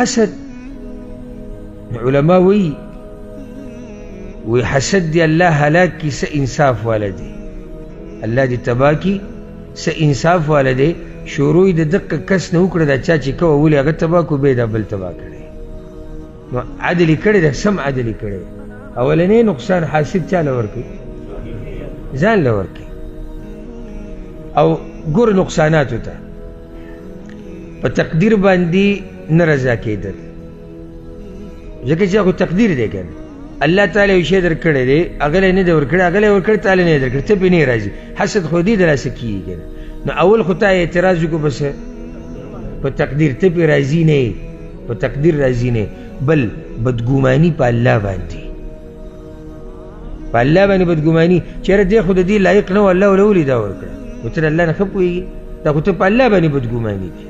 حسد علما وایي، وی حسد دی الله هلاک کی، څه انصاف والا دی، الله دې تباه کړي، څه انصاف والا دی. شروع یې د دقه کس نه وکړه، دا چا چې کوه ولې هغه تباه کړو، بیا یې دا بل تباه کړی. نو عدل یې کړی دی، سم عدل یې کړی دی. اولنی نقصان حاسد چا له ورکوي؟ ځان له ورکوي. او ګوره نقصاناتو ته په تقدیر باندې نه رضا کېدل، ځکه چې هغه تقدیر دی که نه، الله تعالی یو شی درکړی دی، هغه له نه دی ورکړی، هغه له یې ورکړی، تا له نه دی درکړی، ته پرې نه یې راضي، حسد خو دې د لاسه کېږي که نه. نو اول خو تا اعتراض وکړو بس په تقدیر، ته پرې راضي نه یې، په تقدیر راضي نه یې. بل بدګماني په الله باندې، په الله باندې بدګماني، چېرې دی خو د دې لایق نه و، الله وله ولې دا ورکړه؟ نو ته د الله نه ښه پوهېږي، دا خو ته په الله باندې بدګماني کوې.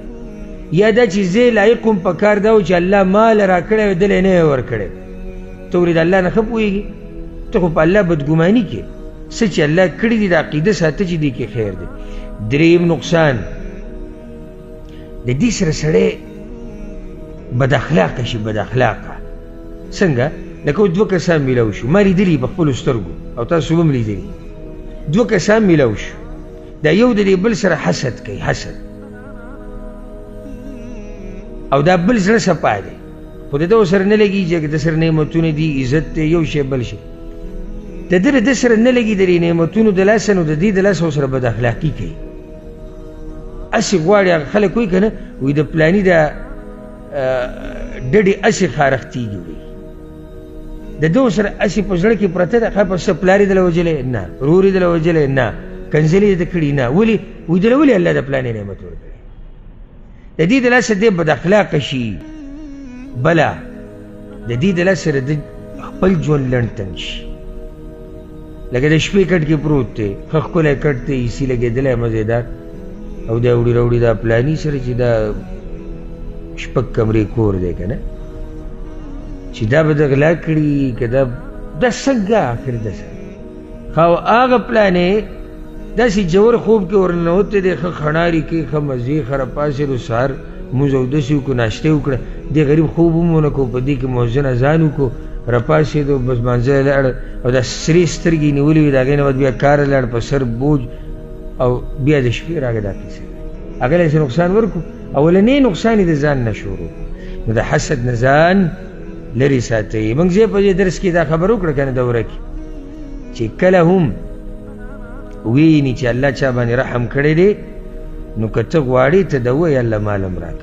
یا دا چې زه لایق وم، په کار دا و چې الله مال راکړی وی، ده له یې نه وی ورکړی، ته ولې د الله نه ښه پوهېږي؟ ته خو په الله بدګماني کوې. څه چې الله کړي دي د عقیده ساته چې دې کې خیر دی. درېیم نقصان د دې سره سړی بد اخلاقه شي. بد اخلاقه څنګه؟ لکه اوس دوه کسان میلاو شو، ما لیدلي په خپلو سترګو او تاسو هم لیدلي، دوه کسان میلاو شو، دا یو د دې بل سره حسد کوي، حسد، او دا بل زړه صفا دی، خو د ده سره نه لګېږي چې د سره نعمتونه دي، عزت دی، یو شی بل شی، د ده له ده سره نه لګي، د دې نعمتونو د لاسه، نو د دې د لاسه ورسره بد اخلاقي کوي. هسې غواړي هغه خلک وایي که نه، وایي د پلاني د ډډې هسې خارښتېږي، وایي د ده سره هسې په زړه کې پرته ده، ښه په څه پلار یې دله وژلی نه، ورور یې دله وژلی نه، کنځلې یې ده کړي نه، ولې؟ وایي دله ولې الله د پلاني نعمت ورکړی؟ د دې د لاسه دی بد اخلاقه شي. بله د دې د لاسه د خپل ژوند لنډ تنګ شي، لکه د شپې کټ کې پروت دی، ښه ښکلی کټ دی، ایسي لګېدلی مزېدار، او دا وړي راوړي دا پلاني سره چې دا شپږ کمرې کور دی که نه، چې دا به د غلا کړي که دا دا څنګه آخر ده سره. ښه، او هغه پلانې داسې ژور خوب کې ورننوتی دی، ښه خڼاري کوي، ښه مزې، ښه راپاڅېدو، سهار لمونځ اودس یې وکړو، ناشته یې وکړه، دې غریب خوب هم ونه کړو، په دې کې مؤذن اذان وکړو، راپاڅېدو، بس لمانځه له لاړ، او دا سرې سترګې یې نیولې وې، د هغې نه بعد بیا کار لاړ، په سر بوج، او بیا د شپې راغی. دا قصه ده، هغه له یې څه نقصان ورکړو، اولنی نقصان یې د ځان نه شروع کړو. نو د حسد نه ځان لرې ساتئ. موږ ځای په ځای درس کې دا خبره وکړه که نه دوره کې، چې کله هم ویني چې الله چا باندې رحم کړی دی، نو که ته غواړې ته د وایې الله مال هم راکړه.